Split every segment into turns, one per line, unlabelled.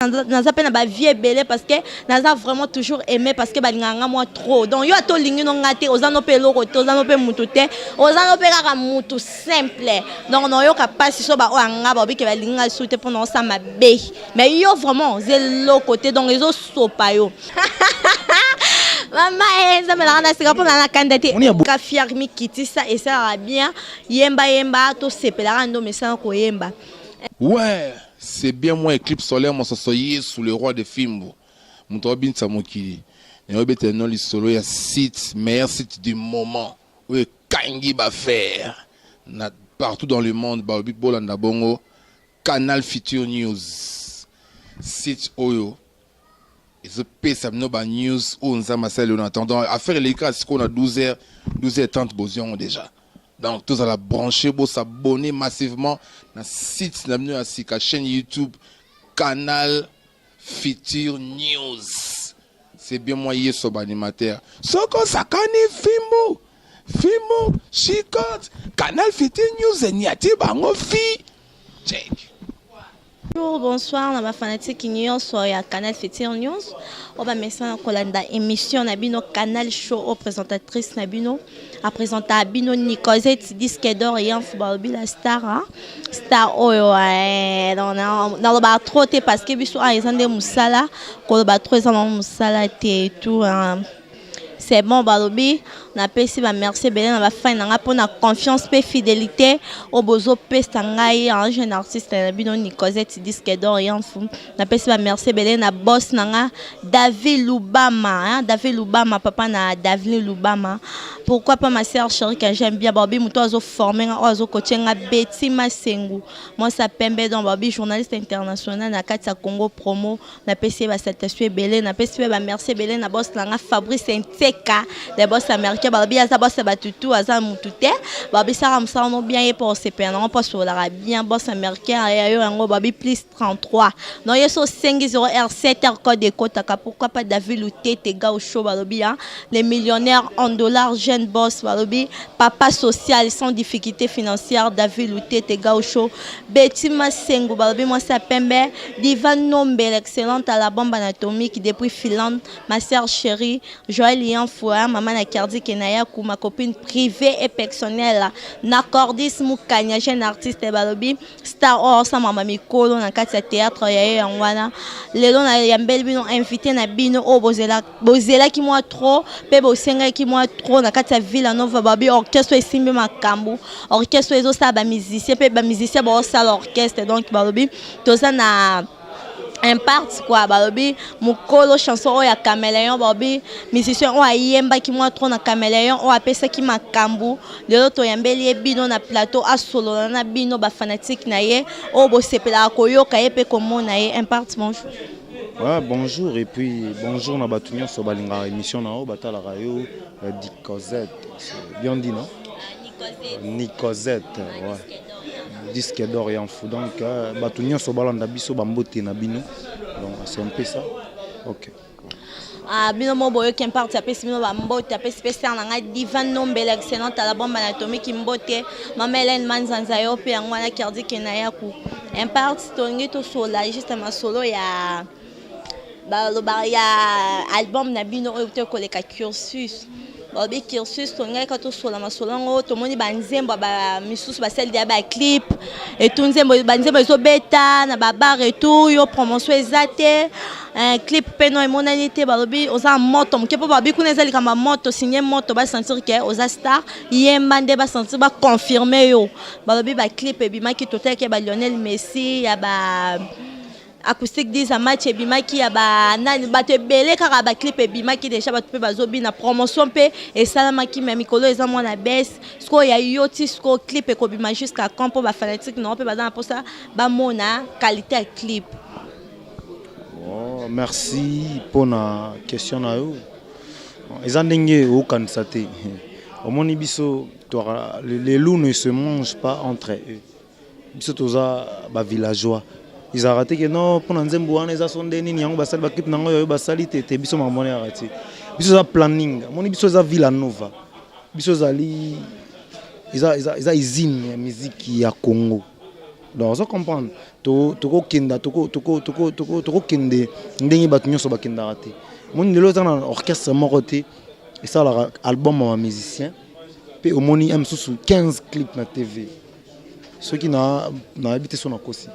Naza mpe na bavie ebele parce que naza vraiment toujours aimé, parce que balingaka nga mwa trop. Donc yo ata olingi no nga te, oza no mpe eloko te, oza no mpe mutu te, oza no mpe kaka mutu simple. Donc naoyoka mpasi so baoyo anga babike balingi nga lisusu te mpona osala mabe, mais yo vraiment oza eloko te, donc ezosopa yo. Mama e, Nzambe nanga, na sika mpona na kanda te. Ka fier, mikitisa, esalaka bien. Yemba, yemba, tosepelaka ndo mesana koyemba.
Ouais, c'est bien moi, Éclipse solaire, mososo Yesu, le roi de fimbu, moto abinisa mokili. Nayobetela no lisolo ya site, meilleur site du moment oyo ekangi baaffaire na partout dans le monde. Balobi bolanda bongo Canal Future News, site oyo ezopesa bino banews oyo Nzambe asali oyo. Na attendant, affaire eleki kaka sikoyo na 12 heures, 12 heures 30, bozwi yango déjà. Donc tozala branché, bosabonner massivement na site na bino ya sika, chaîne YouTube Canal Future News. C'est bien moi, Yeso, baanimateur. Soki osakani fimbu fimbu chicote, Canal Future News eniati bango fi check.
Bonjour, bonsoir na bafanatike nyonso ya Canal Future News oyo bamesana kolanda émission na bino Canal Show. Oyo présentatrice na bino apresenta bino, Nicosette, disque d'or Yanfu. Balobi la star, hein? Star oyo nalobaka trop te parce que biso awa eza nde mosala. Koloba trop eza nango mosala te et tout, hein. C'est bon. Balobi napesi bamerci ebele na bafani na ngai mpona confiance mpe fidélité oyo bozopesa ngai, en jeune artiste na bino, Nicosette, disque d'or Yanfu. Napesi bamerci ebele na boss na nga, David Lubama, hein? David Lubama, papa na David Lubama. Pourquoi pas ma sœur chérie que j'aime bien, babi moto azoforme nga, oyo azokotie nga, Beti Masengu, mwasi pembe. Donc babi journaliste international na kati ya Congo Promo, napesi ye basalutation ebele. Napesi mpe bamerci ebele na boss na nga, Fabrice Nteka, le boss américain. Balobi aza boss ya batutu, aza mutu te. Babisaka mosala no bien, ye mpo osepela nango, mpo asololaka bien. Boss américain ya yo yango, babi plus 33. Donc ye so osengi 0 r 7 r code ekotaka. Pourquoi pas David Lutete Gaucho, balobi, hein? Les millionnaires en dollars, jeune boss, balobi papa social sans difficulté financière, David Lutete Gaucho. Betty Masengo, balobi mwasi ya pembe. Diva Nombel, excellente à la bombe anatomique depuis Finlande. Ma sœur chérie Joël Yanfoua, mama na Kerdi Kenayaku, ma copine privée et personnelle, Nacordis Mukanya, jeune artiste, balobi star oyo osama mikolo na kati ya théâtre ya ye. Yango wana lelo nayambeli bino invité na bino oyo bozelaki mwa trop mpe bosengaki mwa trop na kati ya Villa Nova. Babi orchestre esimbi makambo, orchestre ezosala bamusicien mpe bamusicien baosala orchestre. Donc balobi toza na Impact quoi. Balobi mokolo chanson oyo ya Caméléon, balobi musicien oyo ayembaki mwa trop na Caméléon, oyo apesaki makambo. Lelo toyambeli ye bino na plateau, asolola na bino bafanatike na ye oyo bosepelaka koyoka ye mpe komona ye. Impact, bonjour.
Ouais, bonjour et puis bonjour na bato nyonso balingaka émission na yo, batalaka yo, Dicosette, c'est bien dit, non? Nicosette, ouais. Disque d'or Yanfu. Donc bato nyonso balanda biso, bambote na bino. Donc c'est un peu ça. OK.
Ah, bino mo boyoki Impact apesi bino bambote, apesi mpe sœur na ngai Divan Nombele, excellente à la bombe anatomique, mbote. Mama Hélène Manzanza, yo mpe yango wana Kerdike na yaku. Impact, tolingi tosola juste masolo ya balobaka ya album na bino oyo te koleka, Cursus. Balobi Cursus, tolingaki kaka tosola masolo yango. Tomoni banzembo ya misusu basali ya baclip etu, nzembo, banzembo ezobeta na babar etu, yo promotion eza te, clip mpe no emonani te. Balobi oza na moto moke mpo balobi kuna eza likambo ya moto, signe moto, basentir ke oza star, yemba nde basentir, baconfirme yo. Balobi baclip ebimaki, totalaki ya balionel Messi, ya ba acoustique 10 match ebimaki, ya banani, bato ebele kaka. Baclip ebimaki déjà, bato mpe bazobina, promotion mpe esalamaki, me mikolo eza mwana bese. Sikoyo ya yo ti sikoyo clip ekobima jusqu'à quand, mpo bafanatike nango mpe baza na mposa bamona qualité ya clip?
Oh, merci mpona question na yo. Eza ndenge okanisa te. Omoni biso, les loups ne se mangent pas entre eux. Biso toza bavillageois, ezalaka te ke non, mpona nzembo wana eza so nde nini yango basali baclip nango oyo basali te te. Biso makambo wana yaka te. Biso eza planning. Omoni biso eza Villa Nova, biso ezali eza usine ya miziki ya Congo. Donc ozo comprendre, tokokenda tokokende ndenge bato nyonso bakendaka te. Moni lelo eza na orchestre moko te esalaka album ya bamusicien mpe omoni ya mosusu 15 clip na TV. Soki nayebi te so nakosi.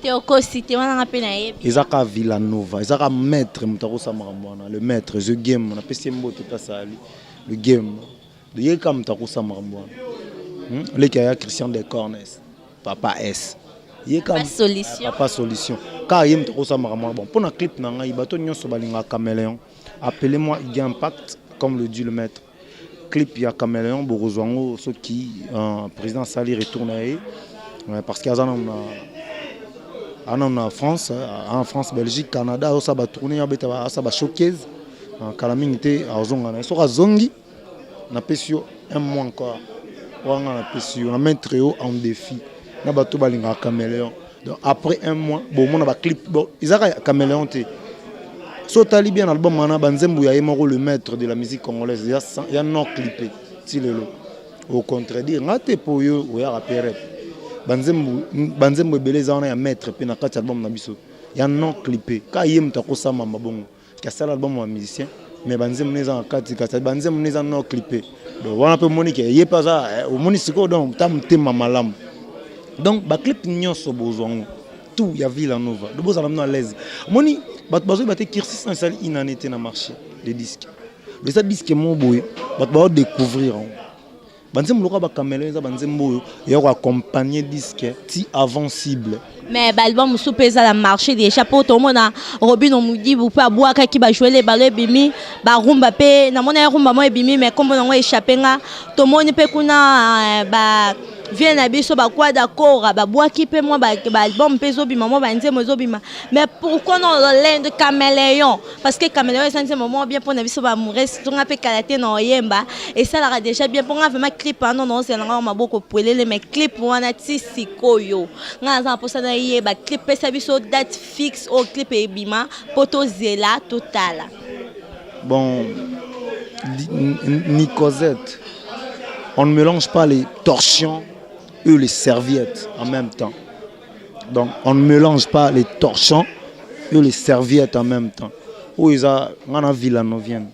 Te, okosi te, wana nga mpe nayebi.
Eza kaka Villanova, eza kaka maître moto akosala makambo wana. Le maître, The Game, napesi ye mbote place ali. Le Game, ye kaka moto akosala makambo wana. Leki aya Christian de Cornes, Papa S, ye
kaka Solution.
Papa Solution, kaka ye moto akosala makambo wana. Bon, mpo na clip na ngai, bato nyonso balingaka Caméléon, appelez-moi Iga Impact, comme le dit le maître. Clip ya Caméléon bokozwa yango soki président asali retour na ye, parce que aza nanu na nanu na France, en France, Belgique, Canada, azosala batournée, abeta, asala bashowcase. Kala mingi te azonga na ye. Soki azongi, napesi yo un mois encore wanga, napesi yo na mettre yo en défi na bato balingaka Caméléon. Donc après un mois bomona baclip. Bon, ezaka Caméléon te. So otali bien album wana, banzembo ya ye moko le maître de la musique congolaise ya non clippé ti lelo. Ocontredire nga te mpo oyo oyaka mpe rep. Banzembo ebele eza wana ya maître mpe na kati ya album na biso ya non clippé. Ka ye moto akosama mabongo asala album ya musicien, mais banzembo ne eza na kati, kasi banzembo ne eza non clippé. Donc wana mpe omoni ke ye mpe aza, omoni sikoyo. Donc ta motema malamu. Donc baclip nyonso bozwa yango tout ya Villa Nova. Do bozala bino à l'aise. Omoni bato bazoyeba te, Cursus na esali une année te na marché de disque. Eza disque moko boye bato baodécouvrir yango. Banzembo lokola bacaméléon eza banzembo oyo eya koaccompagne disque ti avant cible.
Mais baalbum mosusu mpe eza na marché déjà, mpo tomona Robino Mudibu mpe abwakaki bajoele ebalo ebimi, barumba mpe namona ye, rumba mo ebimi, mais nkombo nango échappe nga. Tomoni mpe kuna ba vie na biso bakwada kora babwaki mpe mwa baalbum mpe ezobima, mwa banzembo ezobima. Mais pourquoi non lolendo Caméléon? Parce que Caméléon eza nzembo moko bien mpona biso baamoureux. Tonga mpe kala te na oyemba, esalaka déjà bien mpo nga vraiment clip wana naozela nga maboko pwelele. Mais clip wana ti sikoyo nga naza na mposa nayeba clip. Pesa biso date fixe oyo clip ebima mpo tozela totala.
Bon, Nicosette, on ne mélange pas les torchons et les serviettes en même temps. Donc on ne mélange pas les torchons et les serviettes en même temps. Oyo eza nga na Villanovienne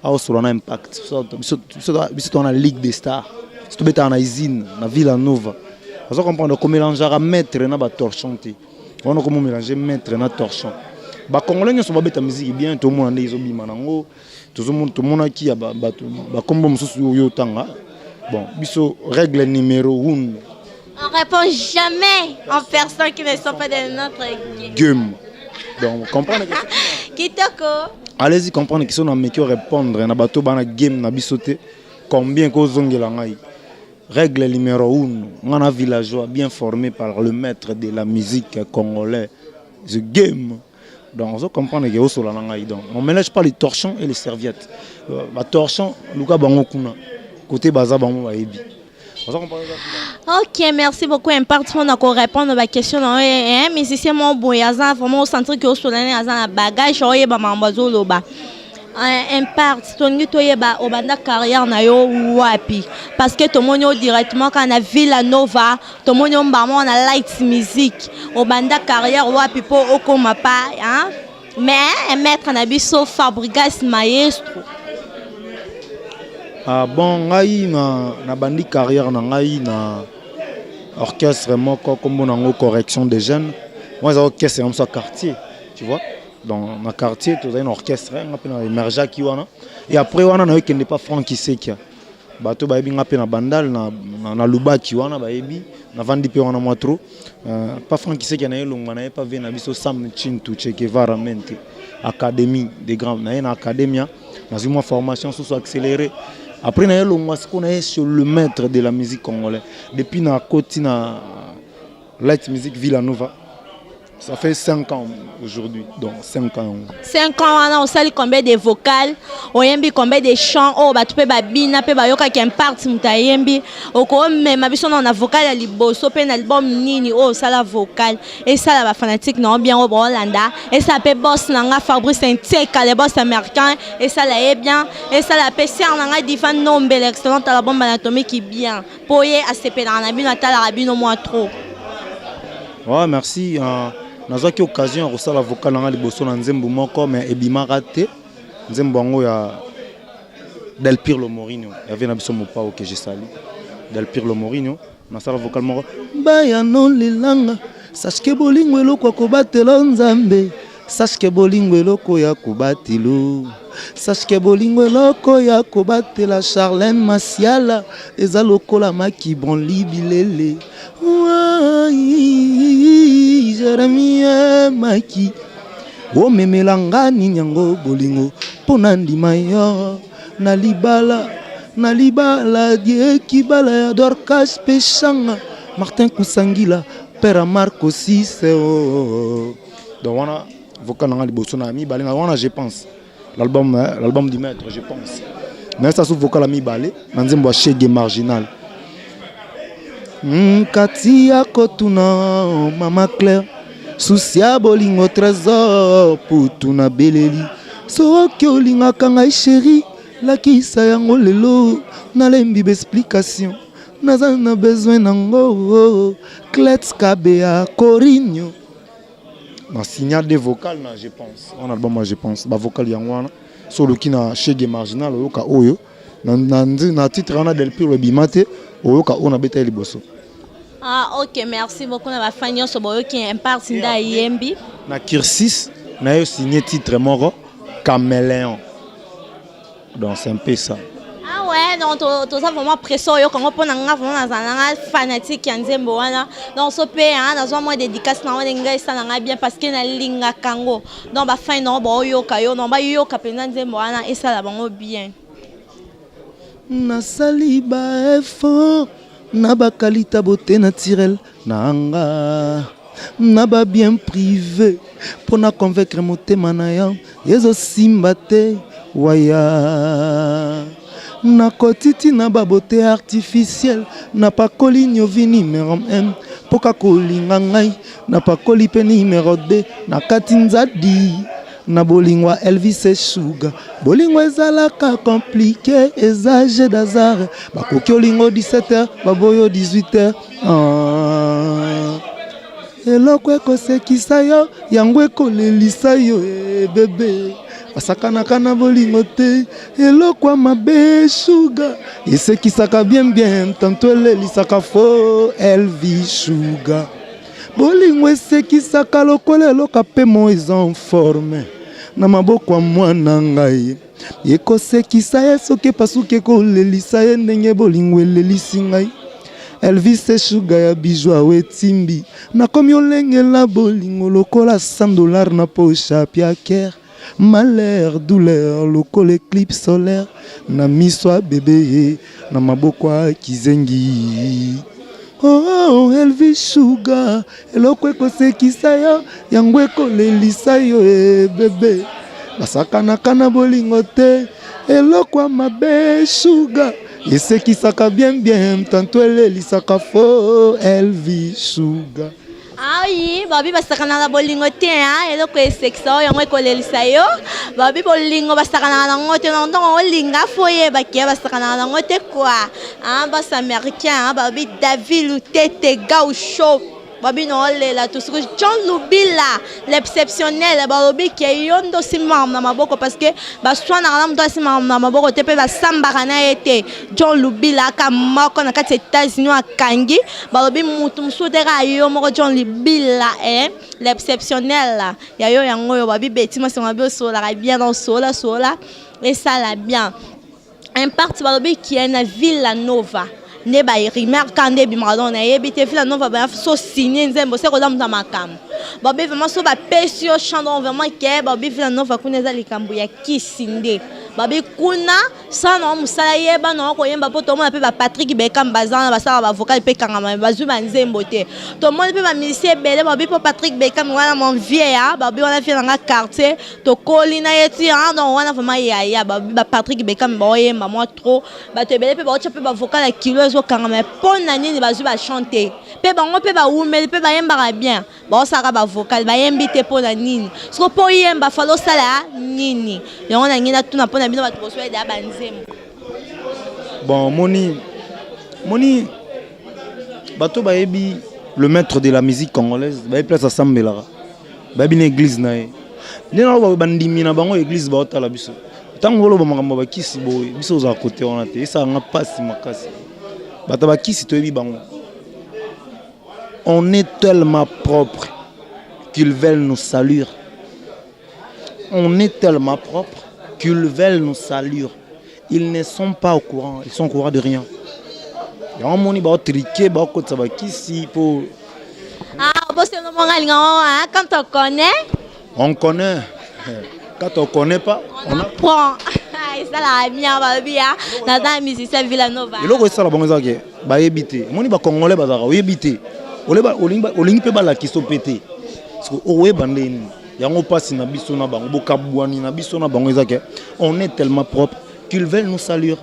aosola na Impact. Biso toza na Ligue des Stars, so tobetaka na usine na Villa Nova. Oza comprendre, komélangeaka maître na batorchon te. Wana komo mélange maître na torchon, bacongolais nyonso babeta musique bien. Tomona nde ezobima nango, tomonaki ya bato bakombo mosusu oyo otanga. Bon, biso règle numéro 1:
On répond jamais en personnes qui ne sont pas de notre
game. Donc comprendre.
Kitoko.
Allez-y comprendre question na meki répondre na bato bana game na biso te. Combien kozongela ngai? Règle numéro 1, nga na villageois bien formé par le maître de la musique congolais, The Game. Donc ozo comprendre ke osola na ngai. Donc on mélange pas les torchons et les serviettes. Batorchon, luka bango kuna côté baza, bango bayebi.
Ok, merci beaucoup Impact mpona korépondre baquestion na yo. Musicien moko boye aza vraiment osentir ke osolani, aza na bagage, oyeba makambo azoloba. Impact, tolingi toyeba obanda carrière na yo wapi? Parce que tomoni yo directement kaka na Villa Nova, tomoni yo mbama na Light Music. Obanda carrière wapi mpo okóma pa, hein? Mais maître na biso Fabrigas Maestro.
Ah bon, ngai na nabandi carrière na ngai na orchestre moko kombo nango Correction des Jeunes. Moi eza orchestre ya moso ya quartier, tu vois. Donc na quartier tozali na orchestre, nga mpe na émergeaki wana. Et après wana nayokende pa Frank Isekia. Bato bayebi nga mpe na Bandal na Lubaki wana, bayebi navandi mpe wana mwa trop. Pa Frank Isekia na ye longwa na ye pa ve na biso Sam Chintu Che Guevara Mente, académie des grands. Na ye na académia nazwi mwa formation susu accéléré. Après na ye longwa, sikoyo na ye sur le maître de la musique congolais. Depuis na koti na Light Music Villa Nova, ça fait 5 ans aujourd'hui. Donc 5 ans.
5 ans wana osali combien de vocal? Oyembi combien de chants oyo bato mpe babina mpe bayokaki Impact moto ayembi? Okomema biso na vocal ya liboso mpe na album nini oyo osala vocal esala bafanatike na yo bien, oyo baolanda, esala mpe boss na nga Fabrice Nteka, le boss américain, esala ye bien, esala mpe sere na nga Divan Nombele, excellente à la bombe anatomique, bien mpo ye asepelaka na bino, atalaka bino mwa trop.
Ouais, merci. Nazwaki occasion ya kosala vocal na nga liboso na nzembo moko, mais ebimaka te. Nzembo yango ya Del Pirlo Mourinho, ya na biso mopao que je salue. Del Pirlo Mourinho, nasala vocal moko bayano lelanga. Sache que bolingo eloko ya kobatela Nzambe, sache que bolingo eloko ya kobatelo, sache que bolingo eloko ya kobatela. Charlene Masiala eza lokola maki bonli bilele. Jeremie Maki omemela nga nini yango bolingo mpo na ndima yo na libala, na libala diekibala ya Dorcas Peshanga Martin Kusangila père Marco Sise. Oh. Donc wana vocal na nga liboso na mibale na wana, je pense l'album, hein, l'album du maître, je pense. Mais ça sous vocal ya mibale na nzembo ya Shege Marginal. Kati ya kotuna mama Claire susi ya bolingo Trésor Putu na beleli soki olingaka ngai chéri, lakisa yango lelo. Nalembi baexplication, naza na besoin nango. Clet Kabea Corinio na signal de vocal na, je pense, wana album, je pense bavocal yango wana. So oluki na Shege Marginal, oyoka oyo na titre wana Del Pirlo ebima te, oyoka oyo nabeta ye liboso.
Ah ok, merci beaucoup na bafan nyonso boyoki Impact nde ayembi.
Na Kirsis na yo signé titre moko Caméléon, donc c'est un peu ça.
Ah ouais, donc toza vraiment pressé oyoka yango. Mpo na nga vraiment nazala nanga fanatique ya nzembo wana. Donc so mpe nazwa mwa dédicace na wana, ngai esala nga bien parce que nalingaka yango. Donc bafan nango baoyoka yo, donc bayoka mpenza nzembo wana, esala bango bien.
Nasali baeffort na baqualité beauté naturelle na nga na babien privé mpo na convaincre motema na yo, ezosimba te. Waya nakoti ntina babeauté artificielle, napakoli niovi numéro 1 mpo kaka olinga ngai, napakoli mpe numéro 2 na kati nzadi na bolingo ya Elvis Eshuga. Bolingo ezalaka compliqué, eza jeu d'hasard. Bakoki olingo 17 heures, baboyo 18 heures. Ah. Eloko ekosekisa yo, yango ekolelisa yo. Ebebe basakanaka na bolingo te, eloko ya mabe. Shuga esekisaka bien bien, tanto elelisaka fo. Elvi Shuga, bolingo esekisaka lokola eloko apemo eza en forme na maboko ya mwana ngai. Ekosekisa ye soki epasuki, ekolelisa ye ndenge bolingo elelisi ngai. Elvis Eshuga ya bijou awe etimbi, nakomi olengela bolingo lokola 100 $ na poche piaker. Malheur, douleur lokola éclipse solaire na miso ya bebe ye na maboko ya kizengi. Oh, Elvis Shuga, eloko ekosekisa yo, yango ekolelisa yo. Ebebe basakanaka na bolingo te, eloko ya mabe. Shuga esekisaka bien bien, tanto elelisaka fo. Elvis Shuga.
Ayi babi basakanaka na bolingo te, eloko esekisa oyo, yango ekolelisa yo. Babi bolingo basakanaka nango te. Na ntongo olinga fo oyebaki basakanaka nango te kua. Basi américain babi David Lutete Gaucho, babi na olela tosuku John Lubila l'exceptionnel. Balobi ke yo nde osimbaka na maboko parce que baswanaka na moto asimbaka na maboko te mpe basambaka na ye te. John Lubila aka moko na kati ya États-Unis akangi, balobi mutu mosusu te, kaka yo moko John Lubila l'exceptionnel ya yo. Yango oyo babi beti masengo, babi osololaka bien, donc solola solola esala bien. Impact, balobi kie na Villa Nova nde barumeur ka nde ebimaka. Donc nayebi te, Villa Nova baya so signe nzembo se koza moto ya makambo. Babi vraiment so bapesi yo chant, donc vraiment ke babi Villa Nova kuna eza likambo ya kisi nde babi kuna sala nango mosala, yeba nango koyemba mpo tomona mpe bapatrik Bekam baza wana, basalaka bavocal mpe kangama, bazwi banzembo te. Tomoni mpe bamusicien ebele babi mpo Patrik Bekam wana mon vieux ya babi wana vieux nanga quartier tokoli na ye ti. Donc wana vraiment yaya babi bapatrik Bekam baoyemba mwa trop, bato ebele mpe baotya mpe bavocal ya kilo ezokangama. Mpo na nini bazwi bachante mpe bango mpe bawumeli mpe bayembaka bien, baosalaka bavocal, bayembi te? Mpo na nini? Siko mpo oyemba fala osala nini? Yango na ngai natuna mpo na bino bato bosoyeda banzembo.
Bon, moni moni bato bayebi. Le maître de la musique congolaise, bayebi place asambelaka, bayebi na église na ye. Nde na bandimi na bango église baotala biso. Ntango oloba makambo ya bakisi boye, biso ozala kote wana te, esalanga mpasi makasi. Bato ya bakisi toyebi bango. On est tellement propre qu'ils veulent nous salir. On est tellement propre qu'ils veulent nous salir. Ils ne sont pas au courant, ils sont au courant de rien. Yango moni baotrike, baokotisa bakisi mpo
Ah, boselo monga alinga, quand on connaît,
on connaît. Quand on connaît pas,
on apprend. Esalaka bien. Balobi ya naza musicien Villanova.
Eloko esala bango ezaka ke bayebi te. Omoni, bacongolais bazalaka oyebi te, olingi mpe balakisa mpe te, parce que okoyeba nde nini. Yango mpasi na biso na bango, bokabwani na biso na bango eza ke on est tellement propre qu'ils veulent nous salir.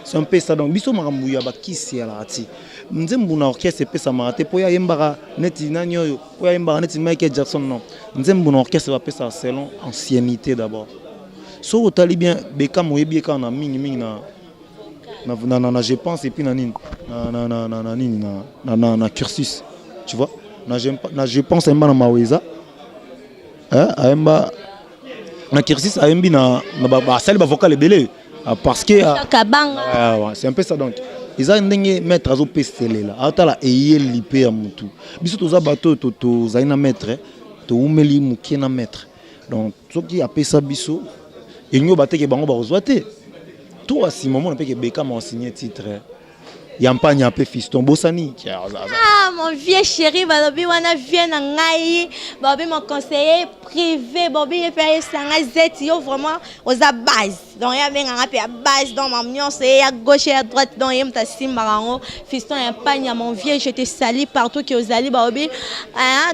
C'est un peu ça. Donc biso makambo ya bakisi alaka ti nzembo na orchestre epesamaka te mpo ye ayembaka neti nani oyo, mpo ye ayembaka neti Michael Jackson. Non, nzembo na orchestre bapesaka selon anciennité d'abord. Soki otali bien, Bekam oyebi ye kaka na mingimingi na je pense, et puis na nini, na nini, na cursus, tu vois. Na je pense ayemba na Maweza, ayemba na cursus, ayembi na basali bavocal ebele parce que
Kabanga.
Ah, ouais, c'est un peu ça. Donc eza ndenge maître azopeselela, aotala eyeli mpe ya motu. Biso toza bato oyo tozali na maître, toumeli moke na maître. Donc soki apesa biso, elingi oyo bateke bango bakozwa te. To asima omona mpe ke Bekama osigne titre ya mpanya mpe fiston bosani.
Ah, mon vieux chéri, balobi wana vieux na ngai, balobi mon conseiller privé, balobi ye mpe ayesanga zeti yo vraiment oza base. Donc ye abenganga mpe ya base. Donc mam nyonso ye ya gauche, ya droite, donc ye moto asimbaka yango. Fiston ya mpanya, mon vieux, je te salue partout ke ozali. Balobi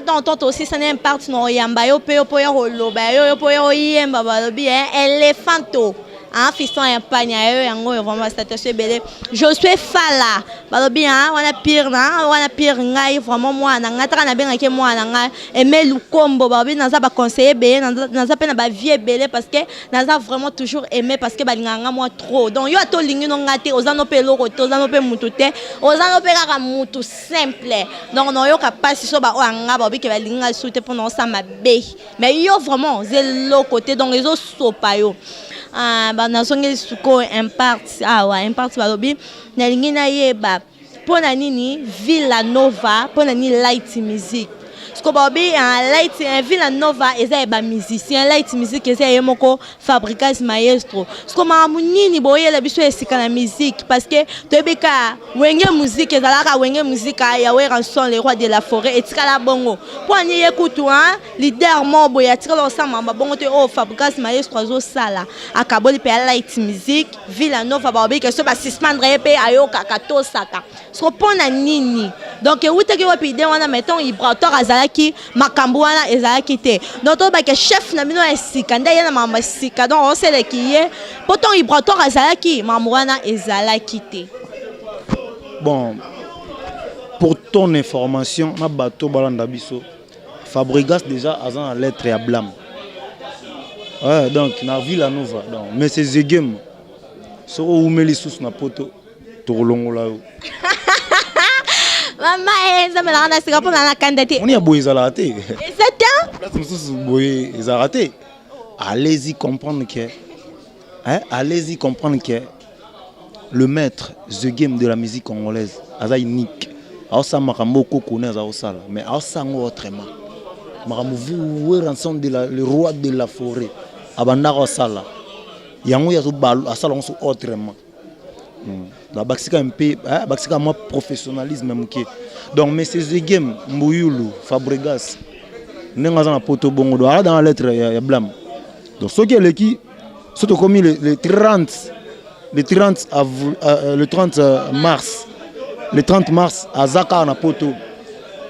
donc tonto osisani imparte na oyamba yo mpe yo mpo ya koloba yo, yo mpo ya oyemba. Balobi éléphanto, hein, fiston ya mpanya yo yango oyo vraiment station ebele. Josue Fala, balobi hein, wana pire na wana pire ngai vraiment mwana ngai taka nabengaki mwana ngai Aime Lukombo. Balobi naza baconseiller ebele, naza mpe na bavie ebele parce que naza vraiment toujours aimé, parce que balingaka nga mwa trop. Donc yo ata olingi no nga te, oza no mpe eloko te, oza no mpe mutu te, oza no mpe kaka mutu simple. Donc naoyoka mpasi so baoyo anga balobi ke balingi nga lisusu te mpona osala mabe, mais yo vraiment oza eloko te. Donc ezosopa yo. Ah, nazongeli sikoyo impart awa. Impart, balobi nalingi nayeba mpo na nini Villa Nova, mpo na nini light music. Siko balobi light Villa Nova eza ya bamusicien, light music eza ye moko Fabricas maestro. Siko makambo nini boyela biso esika na musique? Parce que toyebi ka Wenge Musique ezalaka Wenge Musique ya Werrason, le roi de la forêt, etikala bongo. Mpo ani ye kutu leader moko boye atikala kosala makambo bongo te. Oyo Fabricas maestro azosala, akaboli mpe ya light music Villa Nova. Balobi ke so basuspendre ye mpe ayokaka tosaka. Siko mpo na nini? Donc ewutaki wapi idée wana? Mettons Ibrator azalaki, makambo wana ezalaki te. Donc tolobake chef na bino ya sika nde ye na makambo ya sika. Donc oseleki ye mpo ntongo Ibrator azalaki, makambo wana ezalaki te.
Bon, pour ton information na bato balanda biso, Fabrigas déjà aza na lettre ya blâme. Ouais, donc na Villa Nova, donc mais c'est zegem soki owumeli lisusu na poto, tokolongola yo.
Mama e, nzambe nanga, na sika mpona na kanda te.
Moni ya boye ezalaka te.
Eza te.
Place mosusu boye ezalaka te. Allez-y comprendre que, hein, allez-y comprendre que le maître the game de la musique congolaise aza unique. Aosala makambo okoko ne aza kosala, mais aosala yango autrement. Makambo Werrason de la, le roi de la forêt abandaka osala yango, ye asala yango so autrement. Bakisika mpe bakisika mwa professionnalisme moke. Donc mais c'est the game Mbuyulu Fabregas ndenge aza na poto bongo, donc aza dans la lettre ya blâme. Donc soki eleki, so tokomi le 30, le 30 avril, le 30 mars, le 30 mars aza kaka na poto,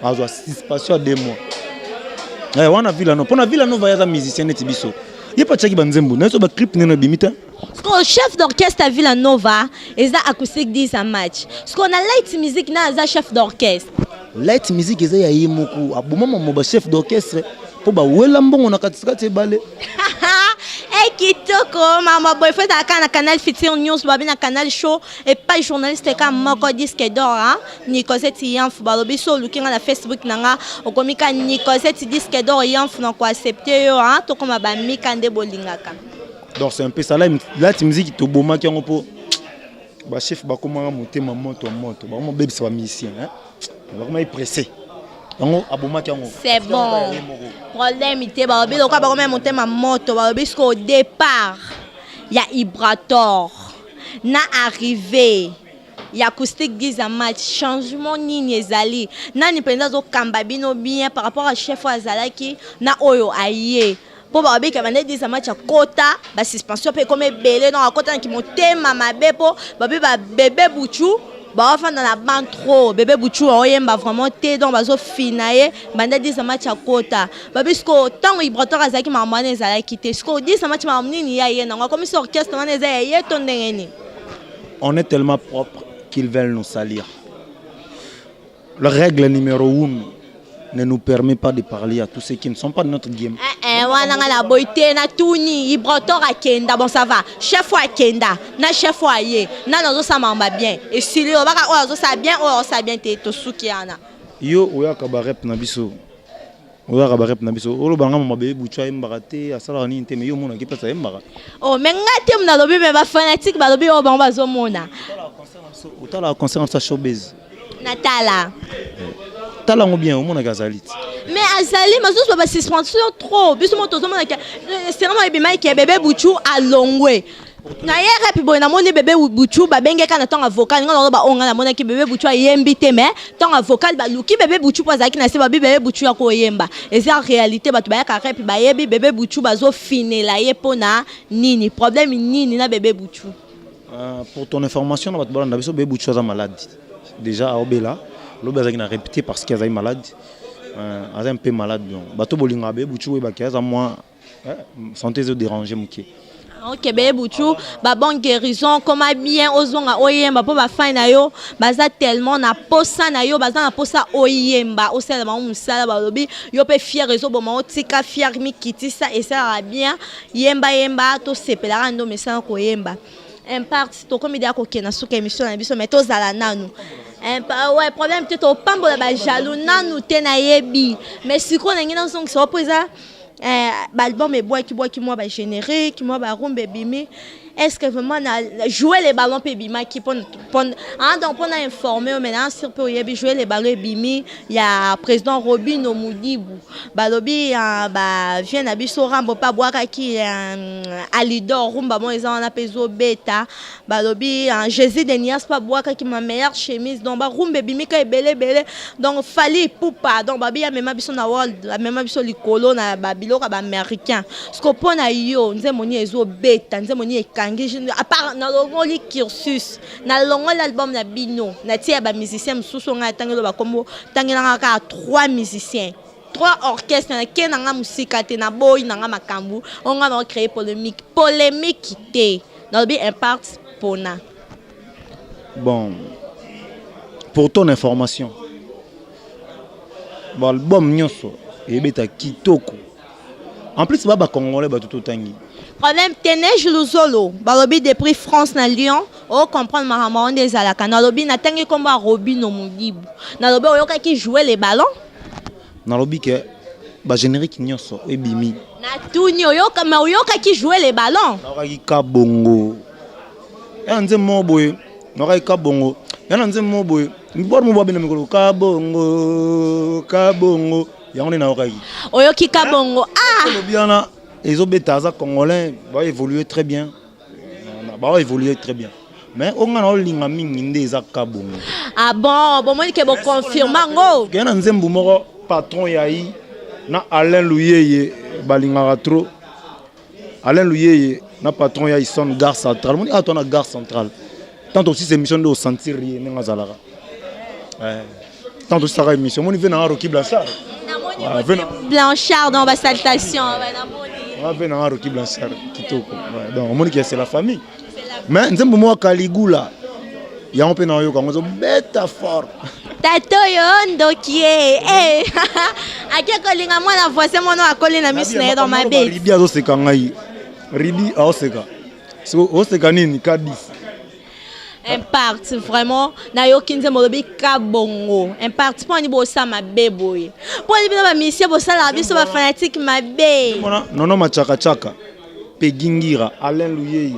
azwa suspension ya 2 mois. Wana Villa no, mpona Villa Nova ye aza musicien neti biso, ye mpe atiaki banzembo na ye so baclip nene ebimi te.
Siko chef d'orchestre ya Villa Nova eza Acoustique 10 a match. Siko na light music na aza chef d'orchestre.
Light music eza ya ye moko, aboma mamo bachef d'orchestre mpo bawela mbongo na katikati ebale.
Eh kitoko mama boye faut ezalaka na Canal Futur News babi na Canal Show epai journaliste ka moko disque d'or hein Nicosette Yanfu balobi so oluki nga na Facebook na nga okomi ka Nicosette disque d'or Yanfu na ko accepter yo hein tokoma ba mika nde bolingaka.
Donc c'est un peu ça là la musique tobomaki yango po ba chef bakomaka motema moto moto bakoma bebisa ba musicien hein bakoma pressé yango abomaki yango.
C'est bon, problème te. Balobi lokola bakoma motema moto, balobi siko au départ ya Ibrator na arrivé ya Acoustique Giza Match, changement nini ezali? Nani mpenza azokamba bino bien par rapport à chef oyo azalaki na oyo aye? Mpo babika bande Giza Match akota basuspension mpe ekoma ebele, donc akota naki motema mabe mpo babi babebe buchu baofanda na ban trop, bebe buchu aoyemba vraiment te, donc bazofina ye. Banda Giza Match akota, babi siko ntango Ibrator azalaki makambo wana ezalaki te. Siko Giza Match makambo nini ya ye nango akomisi orchestre wana eza ya ye to ndenge nini?
On est tellement propre qu'ils veulent nous salir. La règle numéro 1 ne nous permet pas de parler à tous ceux qui ne sont pas de notre game.
Eh, eh, wana nga na boyi te. Na tuni Ibrator akenda, bon ça va, chef oyo akenda na chef oyo aye, nani azosala makambo bien? Esili oyo baka oyo azosala bien, oyo azosala bien te, tosuki wana.
Yo oyaka barep na biso, oyaka barep na biso, olobanga mama bebe butu ayembaka te, asalaka nini te, mais yo omonaki place ayembaka.
Oh, mais nga te nalobi, mais bafanatique balobi oyo bango bazomona.
Otalaka concert na biso ya showbase?
Natala.
Tala yango bien, omonaki azali te.
Mais azali mazusu basuspension trop, biso mo tozomona ke serement ebimaki ke bebe buchu alongwe na ye rep boye. Namoni bebe buchu babengeka na ntango avocal, nga naloba oyo nga namonaki bebe buchu ayembi te, mais ntango avocal baluki bebe buchu mpo azalaki na se, babi bebe buchu ya koyemba eza réalité. Bato bayaka rep bayebi bebe buchu bazofinela ye mpona nini? Problème nini na bebe buchu?
Pour ton information, na bato balanda biso, bebe buchu aza malade déjà, aobela. Lobi azalaki na répété parce que azali malade, aza un peu malade. Donc bato bolingaka bebe buchu, oyebaki aza mwa santé ezodérange moke.
Ok, bebe buchu, babon guérison, koma bien, ozonga oyemba mpo bafai na yo baza tellement na posa na yo, baza na posa oyemba, osala bango mosala. Balobi yo mpe fier ezoboma, otika fier, mikitisa, esalaka bien. Yemba yemba, tosepelaka nde omesana koyemba. Impact, tokomi deya kokende na suka émission na biso, mais tozala nanu. Ouais, problème te, topambola bajaloux nanu te, nayebi. Mais sikoyo nangi nazongisa mpo eza baalbum ebwaki-bwaki mwa bagénérique, mwa barumba ebimi. Est ce que vraiment na jouer les ballons mpe ebimaki donc mpona informer yo? Mais na sur mpe oyebi jouer les ballons ebimi ya président Robino Mudibu, balobi bavie na biso Rambo mpe abwakaki Alidor, rumba mo eza wana mpe ezobeta. Balobi Jésus de Nias mpe abwakaki ma meilleure chemise, donc barumba ebimi ka ebele ebele. Donc Fally Ipupa, donc babi amema biso na world, amema biso likolo na babiloko ya baaméricain. Parce que mpo na yo, nzembo nini ezobeta, nzembo nini ekangi, à part nalongoli cursus, nalongoli album na bino, natia ya bamusicien mosusu ngai atangeli bakombo, ntangelanga kaka trois musiciens, trois orchestre, nake na nga mosika te, naboyi na nga makambo oyo nga na créer polémique, polémique te. Nalobi impact mpona
Bon, pour ton information, baalbum nyonso eyebeta kitoko. En plus ba bacongolais bato totangi.
Problème te. Neige Luzolo, balobi depuis France na Lyon, ocomprendre makambo yango nde ezalaka. Nalobi natangi nkombo ya Robino Modibu, nalobi oyokaki jouer les ballons?
Nalobi ke bagénérique nyonso ebimi.
Natuni oyoka, mais oyokaki jouer les ballons?
Nayokaki ka bongo ya na nzembo moko boye, nayokaki ka bongo ya na nzembo moko boye, bor mo babina mikolo ka bongo, ka bongo yango nde nayokaki.
Oyoki ka bongo, ah!
Olobi wana ezobeta, aza congolais, baévolue très bien, baévolue très bien, mais oyo nga na olinga mingi nde eza ka bongo.
Ah bon, bomoni ke boconfirme yango.
Keye na nzembo moko patron yayi na Alain Luyeye, balingaka trop Alain Luyeye na patron ya Ison gare centrale. Moni awa to na gare centrale, tant osisa émission nde osentir ye ndenge azalaka. Tant osisaka émission, moni ve nanga Roki Blanchard.
Blanchard dans basalutation.
Ve nanga Roki Blanchard kitoko. Donc omoni ke c'est la famille. Mais nzembo moko Kaligula yango mpe nayoka yango ezobeta fort.
Tata oyo ndoki ye, eh. Ake kolinga mwana voisin, mwana akoli na miso na ye, donc mabe.
Ribi azoseka ngai. Ridi aoseka. So oseka nini ka 10.
Impact vraiment nayoki nzembo olobi kabongo impact mpo ani bosala mabe boye mpo ani bino bamisie bosalaka biso bafanatique mabe.
Nono Machakachaka, Peggy Ngira, Alain Luyeye,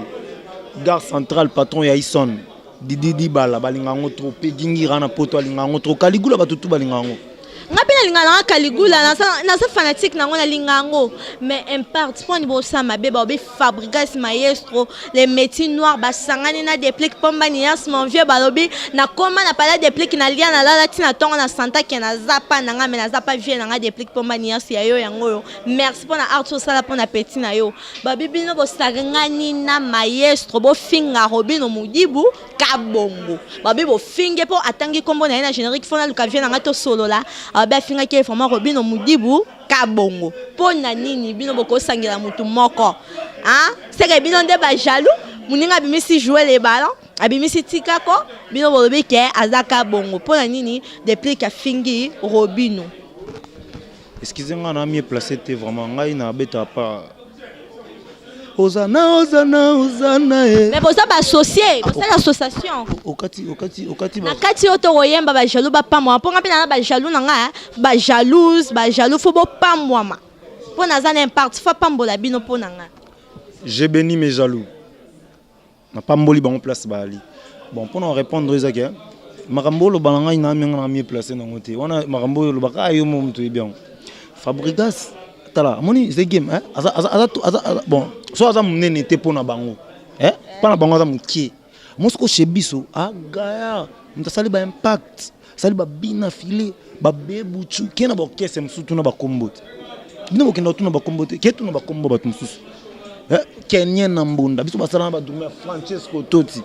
Gare Centrale, patron ya Ison, Didi Dibala, balinga yango trop. Peggy Ngira na poto alinga yango trop. Caligula bato tu balinga yango.
Nga mpe nalinga nanga Caligula, naza fanatique nango, nalinga yango, mais impact mpo ani bosala mabe. Baobi Fabrigas maestro, les métiers noirs basangani na Déplique Pomba Nias mon vieux. Balobi nakoma na pala Déplique, nalia, nalala ntina ntongo na santake naza pa na nga, mais naza pa vie na nga. Déplique Pomba Nias ya yo yango oyo, merci mpo na art osala mpo na petit na yo. Babi bino bosangani na maestro, bofinga Robino Mudibu Kabongo. Babi bofinge mpo atangi nkombo na ye na générique. Fo naluka vie na nga tosolola. Babi afingaki ye vraiment Robino Mudibu Kabongo. Mpo na nini bino bokosangela motu moko seke bino nde bajaloux? Moninga abimisi jouer le ballon, abimisi tikako, bino bolobi ke aza Kabongo. Mpo na nini Déplique afingi Robino?
Excusez nga, na mieux placé te vraiment. Ngai na beta pa ozana ozana ozana e.
Mais boza baassocié, bosala association.
Okati okati okati.
Na kati oyo tokoyemba, bajaloux bapambwama, mpo nga mpe naza bajaloux na nga, bajalouse, bajaloux fo bopambwama, mpo naza na impact, fo apambola bino mpo na nga.
J'ai béni mes jaloux, napamboli bango place baali. Bon, mpona répondre, ezaki makambo oloba na ngai na minga na mieux placé nango te. Wana makambo oyo olobaka yo mo moto oyebi yango. Fabrigas, tala, amoni ze game aza bon, so aza monene te mpo na bango, mpo na bango aza mokie. Mosiko chez biso agaya moto asali baimpact, asali babina file babebutu ke na baorchestre mosusu. Tuna bakombo te, bino bokenda kotuna bakombo te, ke tuna bakombo bato mosusu. Kenien na mbunda biso basala na badrummer Francesco Toti,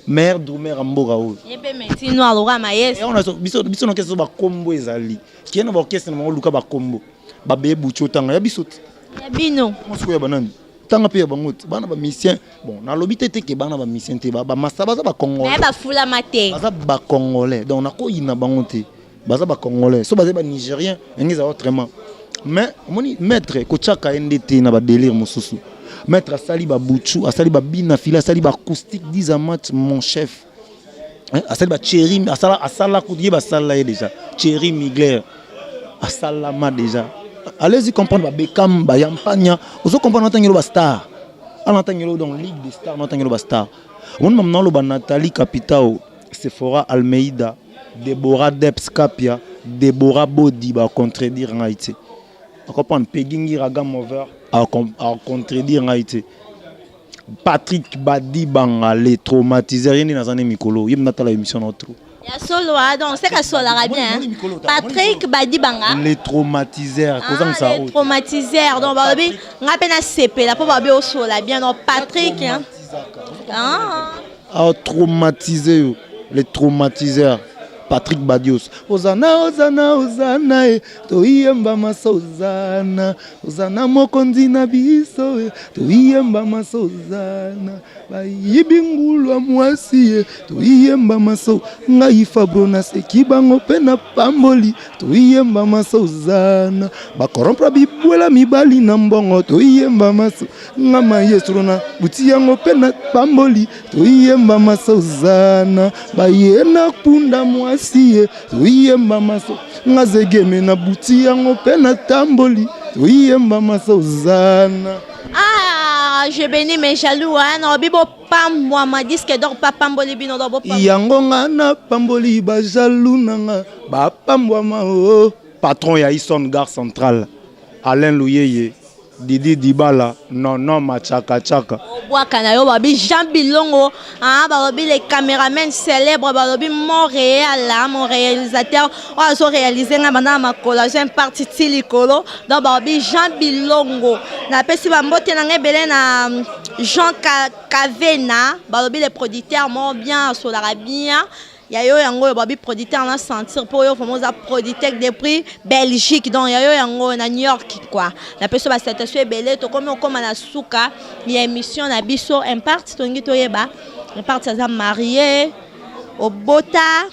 meilleur drummer ya mboka oyo.
Ye mpe métier noir lokola mayesi.
Biso na orchestre bakombo ezali, kie na baorchestre na bango, luka bakombo babebutu, otanga ya biso te.
Ya bino.
Sikoyo ya banani? Tanga mpe ya bango te, bana bamusicien. Bon, nalobi te te ke bana bamusicien te, bamasa baza bacongolais.
Bafulama te.
Baza bacongolais, donc nakoyina bango te. Baza bacongolais, so baza banigérien ndenge ezala autrement. Mais omoni maître kotiaka ye nde te na badélire mosusu. Maître asali babutu, asali babina file, asali baacoustique 10 amat, mon chef asali bacheri, asala ye, basala ye déjà Thierry Migler, asalama déjà. Allez-y comprendre, babekam bayampanya, ozo comprendre, natangelo bastar ana, natangelo donc Ligue des Stars, natangelo bastar. Omoni mama naloba Nathalie Capitao, Sephora Almeida, Deborah Deps Kapia, Deborah Bodi, bacontredire ngai te. Acomprendre, Pegi Ngira Gamover acontredire ngai te. Patrick Badibanga, le traumatiseur, ye nde naza nde mikolo ye natala émission na trop.
Ya solo, donc c'est kasolaka bien Patrick Badibanga.
Le traumatiseur, kozangisa.
Le traumatiseur, donc balobi nga mpe nasepela mpo babi osola bien. Donc Patrick, hein?
Ah, traumatisé yo, le traumatiseur Patrick Badios. Ozana ozana ozana e, toyemba masa ozana ozana, mokonzi na biso e, toyemba masa ozana, bayibi ngulu ya mwasi ye, toyemba maso. Ngai Fabro naseki bango mpe na pamboli, toyemba masa ozana, bakorompre bibwela mibali na mbongo, toyemba maso. Nga maestro na buti yango mpe na pamboli, toyemba masa ozana, baye na punda mwasi ye, toyemba maso. Nga zegeme na buti yango mpe na tamboli, toyemba masa ozana.
Ah, je bénis mes jaloux, hein. Non, bibo pambwama, disque d'or pa pamboli bino do bo.
Yango nga na pamboli bajaloux na nga, bapambwama o. Patron ya Ison Gare Centrale, Alain Luyeye, Didi Dibala, non Machaka Chaka.
Obwaka na yo babi Jean Bilongo, ah, balobi les caméramans célèbres, balobi Montréal, ah, mon réalisateur oyo azo réaliser nga banda na makolo, azo parti ti likolo. Donc balobi Jean Bilongo, napesi bambote na nga ebele na Jean Kavena, balobi les producteurs mo bien, asolaka bien. Ya yo yango oyo, babi producteur na sentir mpo oyo vraiment oza producteur depuis Belgique. Donc ya yo yango na New York quoi. Napesi yo basalutation ebele. Tokomi okóma na suka ya émission na biso. Impact, tolingi toyeba, Impact aza marié, obota?